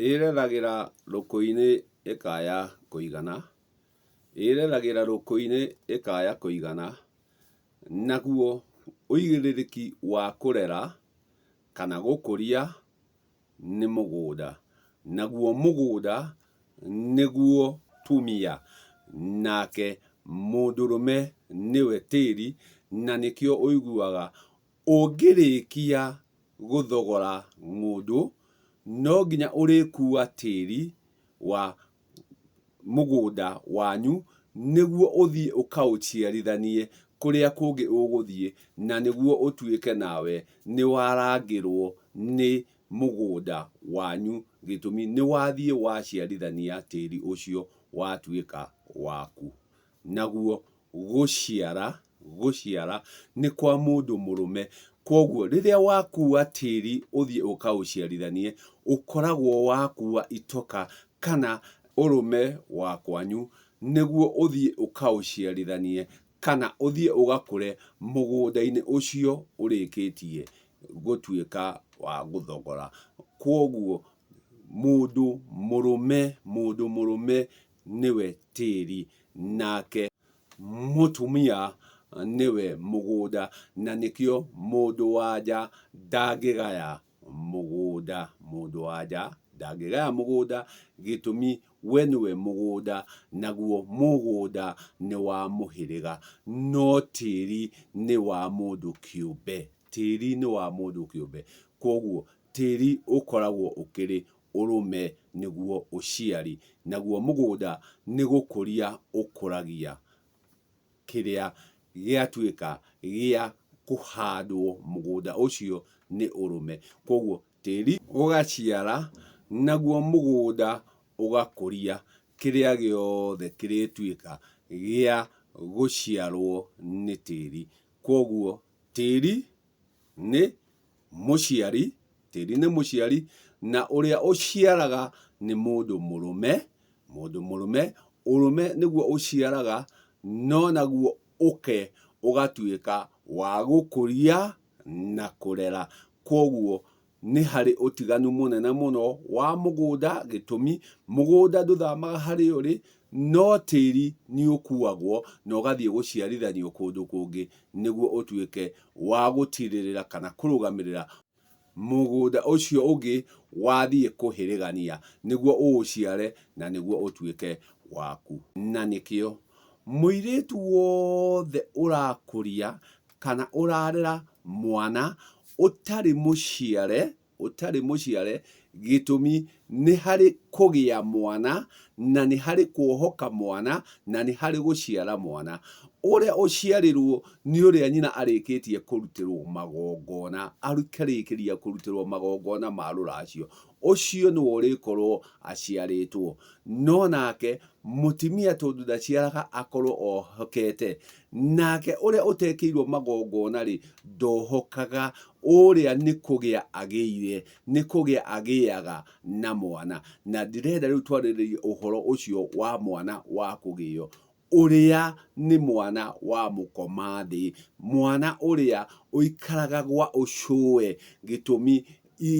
Ĩreragĩra rũkũ-inĩ ĩkaya kũigana, ĩreragĩra rũkũ-inĩ ĩkaya kũigana, naguo ũigĩrĩrĩki wa kũrera kana gũkũria nĩ mũgũnda, naguo mũgũnda nĩguo tumia, nake mũndũrũme nĩwe tĩri, na nĩkĩo ũiguaga ũngĩrĩkia gũthogora ng'ũndũ, no nginya ũrĩkua tĩri wa mũgũnda wanyu nĩguo ũthiĩ ũkaũciarithanie kũrĩa kũngĩ ũgũthiĩ, na nĩguo ũtuĩke nawe nĩ warangĩrwo nĩ mũgũnda wanyu, gĩtũmi nĩ wathiĩ waciarithania tĩri ũcio watuĩka waku. Naguo gũciara, gũciara nĩ kwa mũndũ mũrũme. Kwoguo rĩrĩa wakua tĩri ũthiĩ ũkaũciarithanie, ũkoragwo wakua itoka kana ũrũme wa kwanyu, nĩguo ũthiĩ ũkaũciarithanie kana ũthiĩ ũgakũre mũgũnda-inĩ ũcio ũrĩkĩtie gũtuĩka wa gũthogora. Kwoguo mũndũ mũrũme, mũndũ mũrũme nĩwe tĩri, nake mũtumia nĩwe mũgũnda, na nĩkĩo mũndũ wa nja ndangĩgaya mũgũnda. Mũndũ wa nja ndangĩgaya mũgũnda, gĩtũmi we nĩwe mũgũnda, naguo mũgũnda nĩ wa mũhĩrĩga, no tĩri nĩ wa mũndũ kĩũmbe. Tĩri nĩ wa mũndũ kĩũmbe. Kwoguo tĩri ũkoragwo ũkĩrĩ ũrũme nĩguo ũciari, naguo mũgũnda nĩ gũkũria ũkũragia kĩrĩa gĩatuĩka gĩa kũhandwo mũgũnda ũcio nĩ ũrũme. Kwoguo tĩri ũgaciara, naguo mũgũnda ũgakũria kĩrĩa gĩothe kĩrĩtuĩka gĩa gũciarwo nĩ tĩri. Kwoguo tĩri nĩ mũciari, tĩri nĩ mũciari, na ũrĩa ũciaraga nĩ mũndũ mũrũme, mũndũ mũrũme, ũrũme nĩguo ũciaraga, no naguo ũke ũgatuĩka wa gũkũria na kũrera. Kwoguo Nĩ harĩ ũtiganu mũnene mũno wa mũgũnda gĩtũmi, mũgũnda ndũthamaga harĩa ũrĩ, no tĩri nĩ ũkuagwo na ũgathiĩ gũciarithanio kũndũ kũngĩ nĩguo ũtuĩke wa gũtirĩrĩra kana kũrũgamĩrĩra mũgũnda ũcio ũngĩ wathiĩ kũhĩrĩgania nĩguo ũũciare na nĩguo ũtuĩke waku. Na nĩkĩo mũirĩtu wothe ũrakũria kana ũrarera mwana ũtarĩ mũciare, ũtarĩ mũciare, gĩtũmi nĩ harĩ kũgĩa mwana, na nĩ harĩ kuohoka mwana, na nĩ harĩ gũciara mwana. Ũrĩa ũciarĩrwo nĩ ũrĩa nyina arĩkĩtie kũrutĩrwo magongona, akarĩkĩria kũrutĩrwo magongona ma rũracio, ũcio nĩwe ũrĩkorwo aciarĩtwo. No nake mũtimia tondũ ndaciaraga akorwo ohokete, nake ũrĩa ũtekĩirwo magongona-rĩ, ndohokaga, ũrĩa nĩ kũgĩa agĩire, nĩ kũgĩa agĩaga na mwana. Na ndĩrenda rĩu twarĩrĩrie ũhoro ũcio wa mwana wa kũgĩo, ũrĩa nĩ mwana wa mũkoma thĩ, mwana ũrĩa ũikaraga gwa ũcũwe, gĩtũmi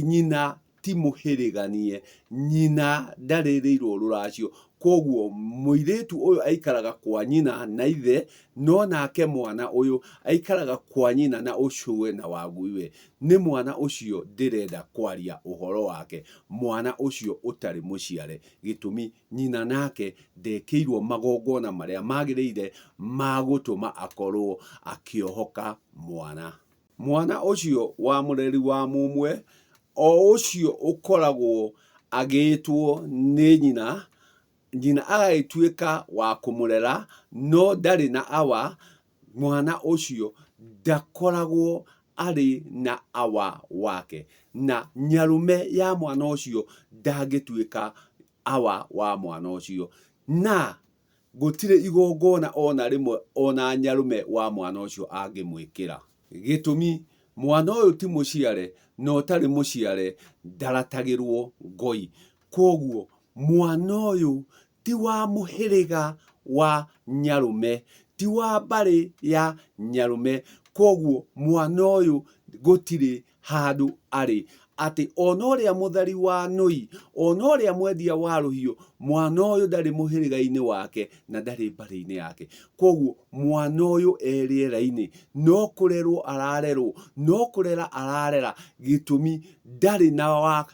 nyina ti mũhĩrĩganie, nyina ndarĩrĩirwo rũracio, kwoguo mũirĩtu ũyũ aikaraga kwa nyina na ithe, no nake mwana ũyũ aikaraga kwa nyina na ũcũwe na waguiwe. Nĩ mwana ũcio ndĩrenda kwaria ũhoro wake, mwana ũcio ũtarĩ mũciare, gĩtũmi nyina nake ndekĩirwo magongona marĩa magĩrĩire ma gũtũma akorwo akĩohoka mwana. Mwana ũcio wa mũreri wa mũmwe, o ũcio ũkoragwo agĩĩtwo nĩ nyina, nyina agagĩtuĩka wa kũmũrera, no ndarĩ na awa, mwana ũcio ndakoragwo arĩ na awa wake, na nyarũme ya mwana ũcio ndangĩtuĩka awa wa mwana ũcio. Na Gũtirĩ igongona o na rĩmwe o na nyarũme wa mwana ũcio angĩmwĩkĩra. Gĩtũmi, mwana ũyũ ti mũciare na ũtarĩ mũciare ndaratagĩrwo ngoi. Kwoguo mwana ũyũ ti wa mũhĩrĩga wa nyarũme, ti wa mbarĩ ya nyarũme, kwoguo mwana ũyũ gũtirĩ handũ arĩ. atĩ ona ũrĩa mũthari wa nũi, ona ũrĩa mwendia wa rũhiũ, mwana ũyũ ndarĩ mũhĩrĩga-inĩ wake na ndarĩ mbarĩ-inĩ yake. Kwoguo mwana ũyũ e rĩera-inĩ, no kũrerwo ararerwo, no kũrera ararera, gĩtũmi ndarĩ na wa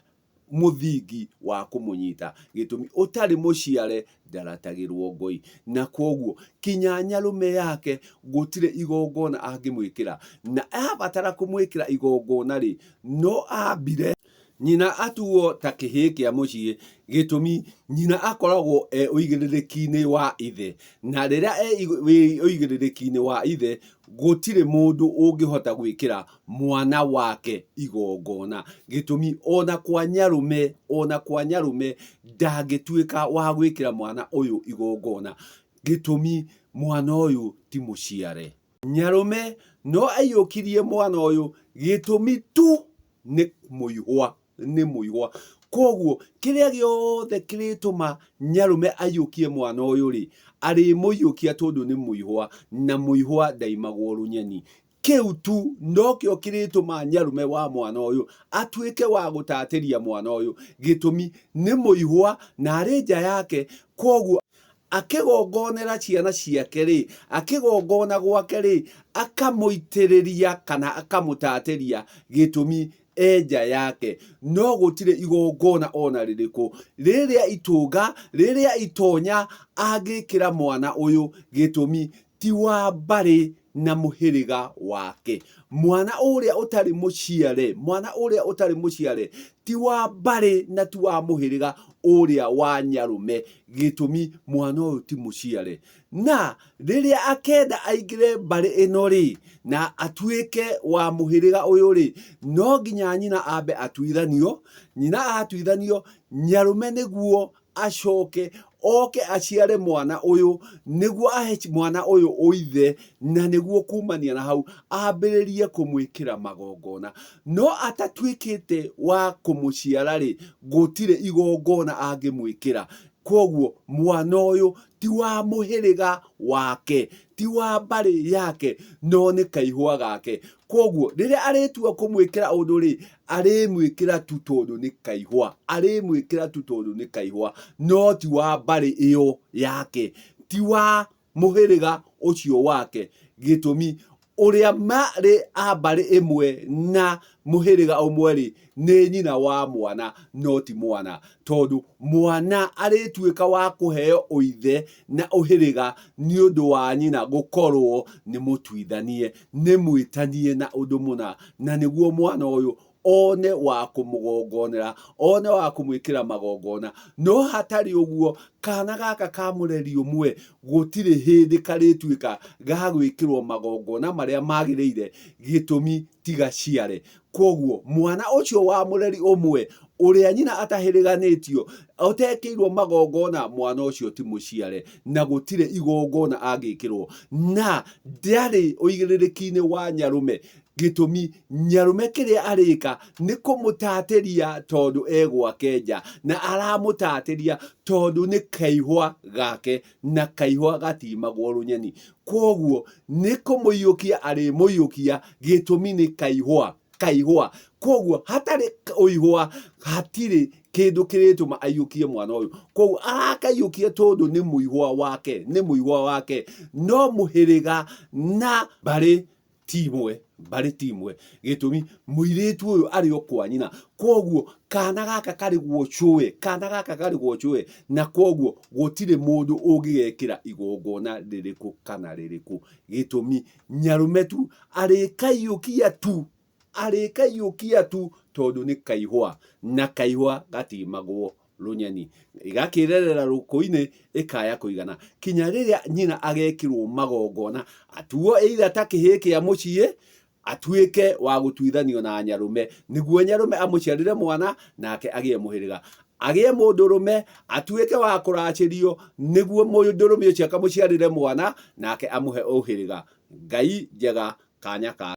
mũthingi wa kũmũnyita, gĩtũmi ũtarĩ mũciare ndaratagĩrwo ngoi. Na kwoguo kinya nyarũme yake gũtirĩ igongona angĩmwĩkĩra, na abatara kũmwĩkĩra igongona rĩ, no ambire nyina atuo ta kĩhĩĩ kĩa mũciĩ, gĩtũmi nyina akoragwo e ũigĩrĩrĩki-inĩ wa ithe, na rĩrĩa e ũigĩrĩrĩki-inĩ wa ithe, gũtirĩ mũndũ ũngĩhota gwĩkĩra mwana wake igongona. Gĩtũmi ona kwa nyarũme, ona kwa nyarũme ndangĩtuĩka wa gwĩkĩra mwana ũyũ igongona. Gĩtũmi mwana ũyũ ti mũciare. Nyarũme no aiyũkirie mwana ũyũ gĩtũmi tu nĩ mũihwa, nĩ mũihwa. Koguo kĩrĩa gĩothe kĩrĩtũma nyarũme aiyũkie mwana ũyũ rĩ, arĩmũiyũkia tondũ nĩ mũihwa, na mũihwa ndaimagwo rũnyeni. Kĩu tu nokĩo kĩrĩtũma nyarũme wa mwana ũyũ atuĩke wa gũtatĩria mwana ũyũ. Gĩtũmi nĩ mũihwa na arĩ nja yake, kwoguo akĩgongonera ciana ciake-rĩ, akĩgongona gwake-rĩ, akamũitĩrĩria kana akamũtatĩria. Gĩtũmi e nja yake. No gũtirĩ igongona ona rĩrĩkũ rĩrĩa itũnga, rĩrĩa itonya angĩkĩra mwana ũyũ. Gĩtũmi ti wa mbarĩ na mũhĩrĩga wake. Mwana ũrĩa ũtarĩ mũciare, mwana ũrĩa ũtarĩ mũciare ti wa mbarĩ na ti wa mũhĩrĩga ũrĩa wa nyarũme. Gĩtũmi mwana ũyũ ti mũciare. Na rĩrĩa akenda aingĩre mbarĩ ĩno rĩ, na atuĩke wa mũhĩrĩga ũyũ rĩ, no nginya nyina ambe atuithanio. Nyina atuithanio, nyarũme nĩguo acoke oke aciare mwana ũyũ nĩguo ahe mwana ũyũ ũithe na nĩguo kumania na hau ambĩrĩrie kũmwĩkĩra magongona. No atatuĩkĩte wa kũmũciara rĩ, gũtirĩ igongona angĩmwĩkĩra. Kwoguo mwana ũyũ ti wa mũhĩrĩga wake, ti wa mbarĩ yake, no nĩ kaihũa gake. Kwoguo rĩrĩa arĩtua kũmwĩkĩra ũndũ rĩ, arĩmwĩkĩra tu tondũ nĩ kaihũa, arĩmwĩkĩra tu tondũ nĩ kaihũa, no ti wa mbarĩ ĩyo yake, ti wa mũhĩrĩga ũcio wake. Gĩtũmi, ũrĩa marĩ a mbarĩ ĩmwe na mũhĩrĩga ũmwe-rĩ, nĩ nyina wa mwana no ti mwana. Tondũ mwana arĩtuĩka wa kũheo ũithe na ũhĩrĩga nĩ ũndũ wa nyina gũkorwo nĩ mũtuithanie, nĩ mwĩtanie na ũndũ mũna, na nĩguo mwana ũyũ one wa kũmũgongonera, one wa kũmwĩkĩra magongona. No hatarĩ ũguo, kana gaka ka mũreri ũmwe gũtirĩ hĩndĩ karĩtuĩka ga gwĩkĩrwo magongona marĩa magĩrĩire, gĩtũmi ti gaciare. Kwoguo mwana ũcio wa mũreri ũmwe ũrĩa nyina atahĩrĩganĩtio, ũtekĩirwo magongona, mwana ũcio ti mũciare na gũtirĩ igongona angĩkĩrwo, na ndarĩ ũigĩrĩrĩki-inĩ wa nyarũme. Gĩtũmi, nyarũme kĩrĩa arĩka nĩ kũmũtatĩria tondũ e gwake nja, na aramũtatĩria tondũ nĩ kaihwa gake, na kaihwa gatimagwo rũnyeni. Kwoguo nĩ kũmũiyũkia arĩmũiyũkia, gĩtũmi nĩ kaihwa, kaihwa. Kwoguo hatarĩ ũihwa hatirĩ kĩndũ kĩrĩtũma aiyũkie mwana ũyũ. Kwoguo arakaiyũkia tondũ nĩ mũihwa wake, nĩ mũihwa wake, no mũhĩrĩga na mbarĩ ti imwe, mbarĩ ti imwe. Gĩtũmi mũirĩtu ũyũ arĩ o kwa nyina, kwoguo kana gaka karĩ gwocũwe, kana gaka karĩ gwocũwe, na kwoguo gũtirĩ mũndũ ũngĩgekĩra igongona rĩrĩkũ kana rĩrĩkũ. Gĩtũmi nyarũme tu arĩkaiyũkia tu, arĩkaiyũkia tu tondũ nĩ kaihũa, na kaihũa gatimagwo rũnyeni. Ĩgakĩrerera rũkũ-inĩ ĩkaya kũigana kinya rĩrĩa nyina agekĩrwo magongona, atuo either ta kĩhĩĩ kĩa mũciĩ, atuĩke wa gũtuithanio na nyarũme, nĩguo nyarũme amũciarĩre mwana nake agĩe mũhĩrĩga. Agĩe mũndũrũme, atuĩke wa kũracĩrio, nĩguo mũndũrũme ũcio akamũciarĩre mwana nake amũhe ũhĩrĩga. Ngai njega kanya ka.